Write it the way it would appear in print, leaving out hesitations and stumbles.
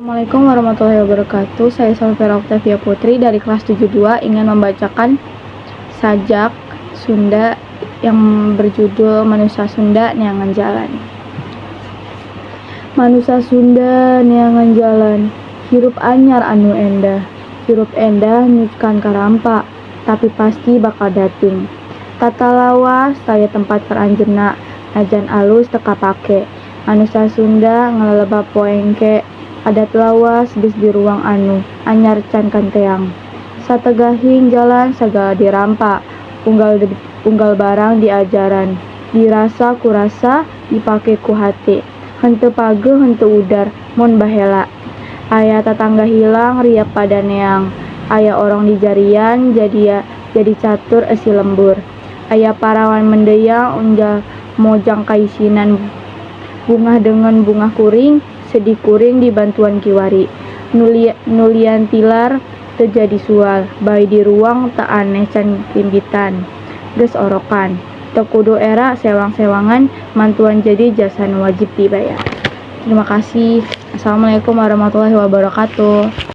Assalamualaikum warahmatullahi wabarakatuh. Saya Salvera Octavia Putri dari kelas 72 ingin membacakan sajak Sunda yang berjudul Manusa Sunda Neangan Jalan. Manusa Sunda neangan jalan, hirup anyar anu endah. Hirup endah nyukan karampa, tapi pasti bakal dating. Tata lawas taya tempat keur anjeunna, najan alus teu kapake. Manusa Sunda ngaleleba poe engke, adat lawas geus diruang anu anyar can kateang. Sategahing jalan sagala dirampa, unggal barang diajaran. Dirasa ku rasa, dipake ku hate. Henteu pageuh henteu udar mun bahela. Aya tatangga hilang riap pada neang. Aya orong dijarian jadi catur eusi lembur. Aya parawan mendeyang unjal mojang kaisinan. Bungah deungeun bungah kuring, sedih kuring dibantuan kiwari. Nu lian tilar teu jadi sual, bae diruang teu aneh can rimbitan. Geus orokan. Teu kudu era sewang-sewangan mantuan jadi jasa nu wajib dibayar. Terima kasih. Assalamualaikum warahmatullahi wabarakatuh.